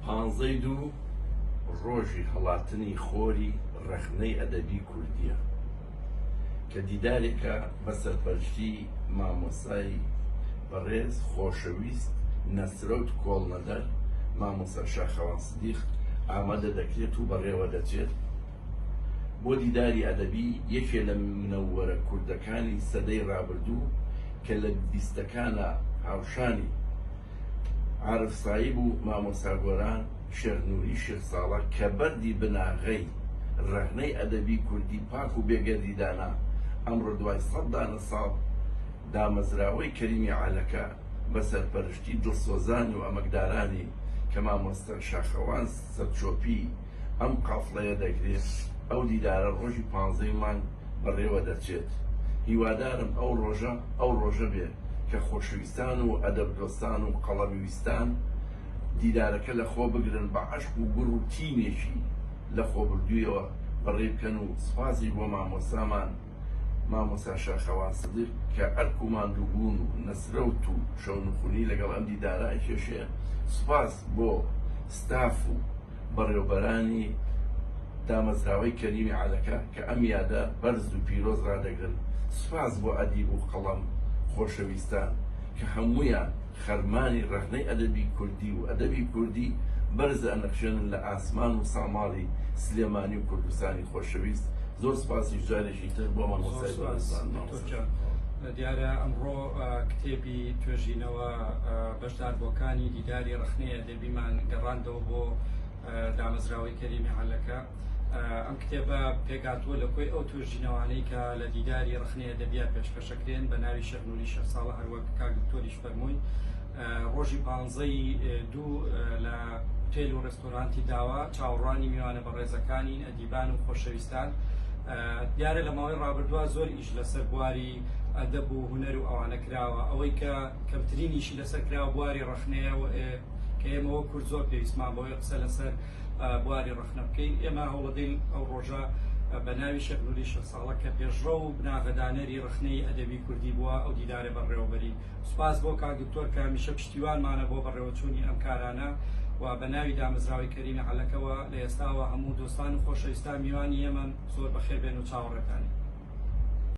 پانزەی دوو ڕۆژی هەڵاتنی خۆری ڕەخنەی ئەدەبی کوردییە کە دیدارێکە بە سەرپەرشتی مامۆستای بەڕێز خۆشەویست نەسرەوت کۆڵنەدەر مامۆستا شاخەوان سدیق ئامادە دەکرێت و بەڕێوە دەچێت بۆ دیداری ئەدەبی یەکێ لە منەوەرە کوردەکانی سەدەی ڕابردوو کە لە بیستەکانا هاوشانی عارف سایب و مامۆستا گۆران شێخ نوری شێخ ساڵە کە بەردی بناغەی ڕەخنەی ئەدەبی کوردی پاک و بێگەردی دانا، ئەمڕۆ دوای سەد دانە ساڵ دامەزراوەی کەریمی عەلەکە بە سەرپەرشتی دڵسۆزانی و ئەمەکدارانی کە مامۆستا شاخەوان سەرچۆپی ئەم قافڵەیە دەگرێ، ئەو دیدارە ڕۆژی پانزەی مانگ بەڕێوە دەچێت. هیوادارم ئەو ڕۆژە ئەو ڕۆژە بێ کە خۆشەویستان و ئەدەبدۆستان و قەڵەمویستان دیدارەکە لە خۆ بگرن بە عەشق و گوڕ و تینێکی لە خۆبردوویەوە بەڕێی بکەن و سوپاسیش بۆ مامۆستامان مامۆستا شاخەوان سدیق کە ئەرک و ماندووبوون و نەسرەوت و شەونخونی لەگەڵ ئەم دیدارە ئەکێشێ، سوپاس بۆ ستاف و بەڕێوبەرانی دامەزراوەی کەریمی عەلەکە کە ئەم یادە بەرز و پیرۆز ڕادەگرن، سوپاس بۆ ئەدیب و قەڵەم خۆشەویستان کە هەموویان خەرمانی ڕەخنەی ئەدەبی کوردی و ئەدەبی کوردی بەرز ئەنەخشێنن لە ئاسمان و ساماڵی سلێمانی و کوردستانی خۆشەویست. زۆر سپاسیش جارێکی تر بۆ زۆر مامۆستای سپاس بەڕێزمان دکتۆر مامۆستا. گیان. دیارە ئەمڕۆ کتێبی توێژینەوە بەشداربووەکانی دیداری ڕەخنەی ئەدەبیمان گەڕاندەوە بۆ دامەزراوەی کەریمی عەلەکە. ئەم کتێبە پێکهاتووە لە کۆی ئەو توێژینەوانەی کە لە دیداری ڕەخنەی ئەدەبیا پێشکەشەکرێن بە ناوی شێخ نوری شێخ ساڵە هەروەک کاک دکتۆریش فەرمووی ڕۆژی پانزەی دوو لە هوتێل و ڕێستۆرانتی داوا چاوەڕوانی میوانە بەڕێزەکانین ئەدیبان و خۆشەویستان دیارە لە ماوەی ڕابردووە زۆر ئیش لەسەر بواری ئەدەب و هونەر و ئەوانە کراوە ئەوەی کە کەمترین ئیشی لەسەر کراوە بواری ڕەخنەیە کە ئێمە وەک کورد زۆر پێویستمان بەوەی قسە لەسەر بواری ڕەخنە بکەین ئێمە هەوڵەدەین ئەو ڕۆژە بە ناوی شێخ نوری شێخ ساڵە کە پێشڕەو و بناغەدانەری ڕەخنەی ئەدەبی کوردی بووە ئەو دیدارە بەڕێوەبەرین سوپاس بۆ کاک دکتۆر کە هەمیشە پشتیوانمانە بۆ بەڕێوەچوونی ئەم کارانە و بە ناوی دامەزراوەی کەریمی عەلەکەوە لە ئێستاوە هەموو دۆستان و خۆشەویستان میوانی ئێمەن زۆر بەخێر بێن و چاوەڕێتانین.